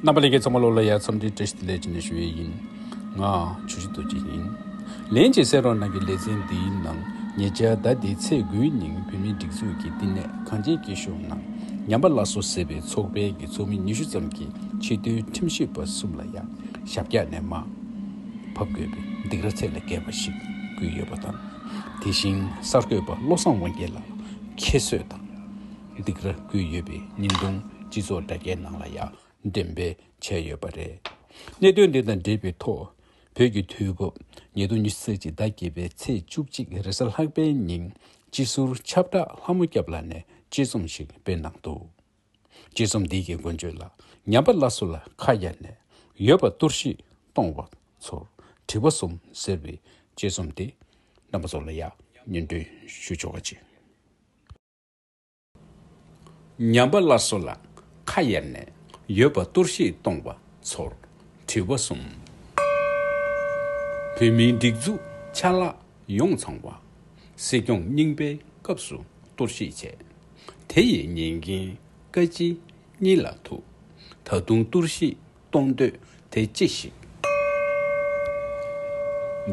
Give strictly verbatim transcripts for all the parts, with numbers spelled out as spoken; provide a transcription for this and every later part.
རྣམ་པ་ལྷན་རྒྱས་ཚང་མ་ལོ་ལ་ཡ་འཚམས་འདྲི་བཀྲ་ཤིས་བདེ་ལེགས་ཅེས་ནས་ཞུ་ཡས་ཡིན། ང་ཆུ་བཞི་རྡོ་རྗེ་ཡིན། ལན་གཅིག་གསན་རོགས་གནང་གི། ལེ་ཚན་འདིའི་ནང་ཉེ་ཆར་ཟླ་འདིའི་ཚེས་དགུའི་ཉིན་བོད་མིའི་སྒྲིག་འཛུགས་ཀྱི་བསྟི་གནས་གངས་ཅན་སྐྱིད་གཤོངས་ནང་ཉམས་པ་སླར་གསོ་ཟེར་བའི་ཚོགས་པའི་གི་ཚོགས་མི་ཉི་ཤུ་ཙམ་གྱིས་ཕྱི་དོན་ཁྲིམས་ཞིབ་པ་གསུམ་ལ་ཡ་ཞབས་བཀྱག་ནས་མར་ཕབ་དགོས་པའི་སྡིགས་ར་ཚད་ལས་བརྒལ་བ་ཞིག་བསྐུལ་ཡོད་པ་དང་། དེ་བཞིན་གསར་འགོད་པ་བློ་བཟང་དབང་རྒྱལ་ལགས་ཁྱད་གསོད་དང་སྡིགས་ར་བསྐུལ་ཡོད་པའི་བརྙན་ཐུང་སྤྱི་ཚོགས་དྲ་རྒྱའི་ནང་ལ་ཡ་འགྲེམས་སྤེལ་བྱས་ཡོད་པ་རེད། གནད་དོན་འདི་དང་འབྲེལ་བའི་ཐོག་བོད་ཀྱི་དུས་བབ་ཉིས་སྟོང་ཉི་ཤུ་རྩ་གཅིག་ཟླ་བརྒྱད་པའི་ཚེས་བཅུ་གཅིག་རེས་གཟའ་ལྷག་པའི་ཉིན་སྤྱི་ཟུར་ཆབ་བྲག་ལྷ་མོ་སྐྱབས་ལགས་ནས་དཔྱད་རྩོམ་ཞིག་སྤེལ་གནང་འདུག་དཔྱད་རྩོམ་འདི་གི་མགོ་བརྗོད་ལ། ཉམས་པ་སླར་གསོ་ལ་ཁ་གཡར་ནས་ཡོད་པ་གཏོར་བཤིག་གཏོང་བ་ཚོར་དྲི་བ་གསུམ་ཟེར་བའི་དཔྱད་རྩོམ་འདི་རྣམ་པ་ཚོ་ལ་ཡང་སྙན་སྒྲོན་ཞུ་ཆོག་པ་བྱེད། ཉམས་པ་སླར་གསོ་ལ་ཁ་གཡར་ནས་ཡོད་པ་གཏོར་བཤིག་གཏོང་བ་ཚོར་དྲི་བ་གསུམ། བོད་མིའི་སྒྲིག་འཛུགས་ཆ་ལག་ཡོངས་ཚང་བ་སྲིད་སྐྱོང་རྙིང་པའི་སྐབས་སུ་གཏོར་བཤིག་བྱས། དེ་ཡི་ཉེས་འགན་བཀའ་སྤྱི་གཉིས་ལ་ཐུག་ད་དུང་གཏོར་བཤིག་གཏོང་འདོད་དེ་ཅི་ཞིག་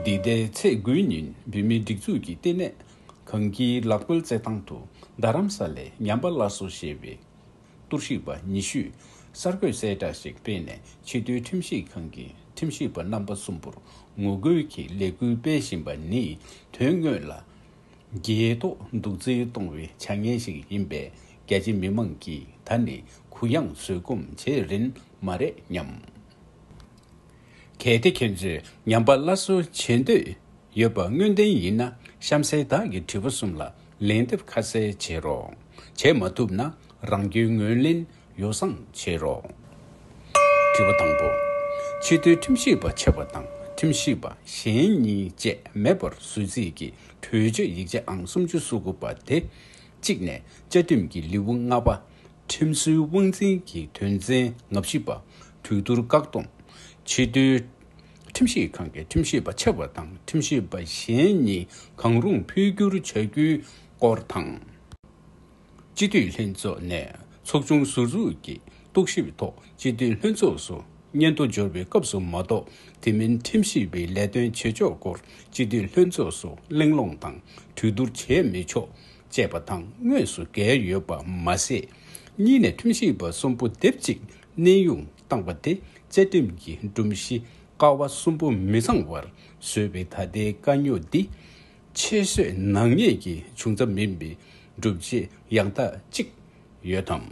འདི་ཟླའི་ཚེས་དགུའི་ཉིན་བོད་མིའི་སྒྲིག་འཛུགས་ཀྱི་ལྟེ་གནས་གངས་སྐྱིད་ལག་དཔལ་རྩེད་ཐང་དུ་རྡ་རམ་ས་ལའི་ཉམས་པ་སླར་གསོ་ཞེས་པའི་གཏོར་བཤིག་པ་ཉི་ཤུས་གསར་འགོད་གསལ་བསྒྲགས་ཤིག་སྤེལ་ནས། ཕྱི་དོན་ཁྲིམས་ཞིབ་ཁང་གི་ཁྲིམས་ཞིབ་པ་རྣམ་པ་གསུམ་པོར་ངོ་རྒོལ་གྱི་ལས་འགུལ་སྤེལ་བཞིན་པ་ནི་དོན་དངོས་ལ་རྒྱལ་ཐོག་གདུག་རྩུབ་གཏོང་བའི་བྱ་ངན་ཞིག་ཡིན་པས། རྒྱ་ཆེ་མི་མང་གིས་ད་ནི་གུ་ཡངས་བཟོད་སྒོམ་བྱེད་རན་མ་རེད་སྙམ། གལ་ཏེ་ཁྱེད་ཚོས་ཉམས་པ་སླར་གསོ་བྱེད་འདོད་ཡོད་པ་དངོས་བདེན་ཡིན་ན། གཤམ་གསལ་བདག་གི་དྲི་བ་གསུམ་ལ་ལན་འདེབས་ཁ་གསལ་བྱེད་རོགས། བྱེད་མ་ཐུབ་ན་རང་སྐྱོན་ངོས་ལེན་ཡོ་བསྲང་བྱེད་རོགས། དྲི་བ་དང་པོ། ཕྱི་དོན་ཁྲིམས་ཞིབ་པ་ཆེ་བ་དང་ཁྲིམས་ཞིབ་པ་གཞན་གཉིས་བཅས་མེད་པར་བཟོ་རྩིས་ཀྱི་གྲོས་ཆོད་ཡིག་ཆ་ཨང་སུམ་ཅུ་སོ་དགུ་པ་དེ་གཅིག་ནས་བཅའ་ཁྲིམས་ཀྱི་ལེའུ་ལྔ་པ། ཁྲིམས་སྲོལ་དབང་འཛིན་གྱི་དོན་ཚན་ལྔ་བཅུ་པ། གྲོས་བསྡུར་བཀག་སྡོམ། ཕྱི་དོན་ཁྲིམས་ཞིབ་ཁང་གི་ཁྲིམས་ཞིབ་པ་ཆེ་བ་དང་ཁྲིམས་ཞིབ་པ་གཞན་གཉིས་གང་རུང་འཕོ་འགྱུར་བྱ་རྒྱུའི་སྐོར་དང་། སྤྱི་འཐུས་ལྷན་ཚོགས་ནས་ཚོགས་ཆུང་ཟུར་འཛུགས་ཀྱི་རྟོག་ཞིབ་ཐོག་སྤྱི་འཐུས་ལྷན་ཚོགས་སུ་སྙན་ཐོ་འབྱོར་བའི་སྐབས་སུ་མ་གཏོགས། དེ་མིན་ཁྲིམས་ཞིབ་པའི་ལས་དོན་བྱེད་ཕྱོགས་སྐོར་སྤྱི་འཐུས་ལྷན་ཚོགས་སུ་གླེང་སློང་དང་གྲོས་བསྡུར་བྱེད་མི་ཆོག་ཅེས་པ་དང་དངོས་སུ་འགལ་ཡོད་པ་མ་ཟད། གཉིས་ནས་ཁྲིམས་ཞིབ་པ་གསུམ་པོ་དེབ་གཅིག་གནས་དབྱུང་བཏང་བ་དེ་བཅའ་ཁྲིམས་ཀྱི་སྒྲོམ་གཞི་ཀ་བ་གསུམ་པོ་མི་ཚང་བར་བཟོས་པའི་ད་ལྟའི་དཀའ་རྙོག་འདི་ཆེད་བཟོས་ནག་ཉེས་ཀྱི་འབྱུང་རྩ་མིན་པའི་སྒྲུབ་བྱེད་ཡང་དག་ཅིག་ཡོད་དམ།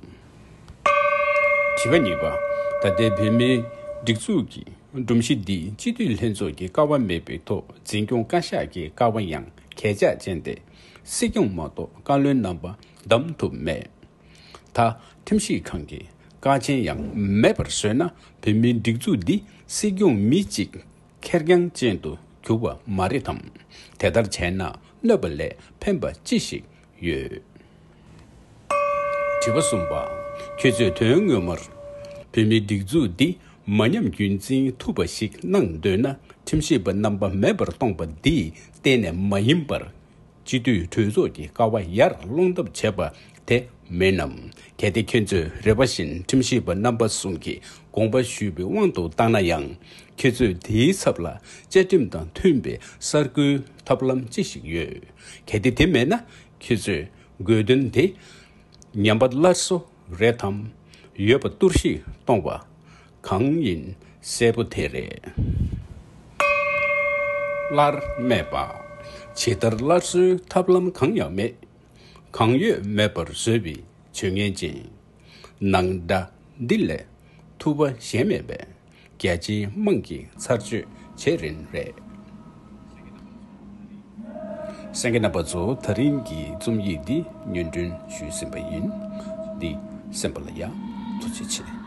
དྲི་བ་གཉིས་པ། ད་ལྟའི་བོད་མིའི་སྒྲིག་འཛུགས་ཀྱི་སྒྲོམ་གཞི་འདིས་སྤྱི་འཐུས་ལྷན་ཚོགས་ཀྱི་ཀ་བ་མེད་པའི་ཐོག་འཛིན་སྐྱོང་བཀའ་ཤག་གི་ཀ་བ་ཡང་གས་ཆག་ཅན་ཏེ། སྲིད་སྐྱོང་མ་གཏོགས་བཀའ་བློན་རྣམ་པ་བདམས་ཐུབ་མེད། ད་ཁྲིམས་ཞིབ་ཁང་གི་བཀའ་ཆེན་ཡང་མེད་པར་བཟོས་ན། བོད་མིའི་སྒྲིག་འཛུགས་འདི་སྲིད་སྐྱོང་མི་གཅིག་ཁེར་རྐྱང་ཅན་དུ་གྱུར་བ་མ་རེད་དམ། དེ་ལྟར་བྱས་ན་གནོད་པ་ལས་ཕན་པ་ཅི་ཞིག་ཡོད། དྲི་བ་གསུམ་པ། ཁྱོད་ཚོས་དོན་ངོ་མར་བོད་མིའི་སྒྲིག་འཛུགས་འདི་མ་ཉམས་རྒྱུན་འཛིན་ཐུབ་པ་ཞིག་གནང་འདོད་ན། ཁྲིམས་ཞིབ་པ་རྣམ་པ་མེད་པར་གཏོང་བ་འདིས་གཏན་ནས་མ་ཡིན་པར། སྤྱི་འཐུས་གྲོས་ཚོགས་ཀྱི་ཀ་བ་ཡར་སློང་ཐབས་བྱས་པ་དེ་མིན་ནམ། གལ་ཏེ་ཁྱེད་ཚོས་རེ་བ་བཞིན་ཁྲིམས་ཞིབ་པ་རྣམ་པ་གསུམ་གྱིས་དགོངས་པ་ཞུས་པའི་དབང་དུ་བཏང་ན་ཡང་། ཁྱེད་ཚོས་དེའི་ཚབ་ལ་བཅའ་ཁྲིམས་དང་མཐུན་པའི་གསར་འགོད་ཐབས་ལམ་ཅི་ཞིག་ཡོད། གལ་ཏེ་དེ་མེད་ན། ཁྱེད་ཚོས་དགོས་དོན་དེ་ཉམས་པ་སླར་གསོ་རེད་དམ། ཡོད་པ་གཏོར་བཤིག་གཏོང་བ་གང་ཡིན་གསལ་པོ་དེ་རེད། སླར་སྨྲས་པ། ཇི་ལྟར་སླར་གསོའི་ཐབས་ལམ་གང་ཡང་མེད། གང་ཡོད་མེད་པར་བཟོས་པའི་ཇུས་ངན་ཅན། ནང་དགྲ་འདི་ལས་ཐུབ་པ་གཞན་མེད་པས། རྒྱ་ཆེའི་དམངས་ཀྱིས་ཚར་གཅོད་བྱེད་རན་རེད། གསན་མཁན་རྣམ་པ་ཚོ། ད་རིང་གི་རྩོམ་ཡིག་འདི་སྙན་སྒྲོན་ཞུས་ཟིན་པ་ཡིན། འདི་གསན་པ་ལ་ཡང་ཐུགས་རྗེ་ཆེ།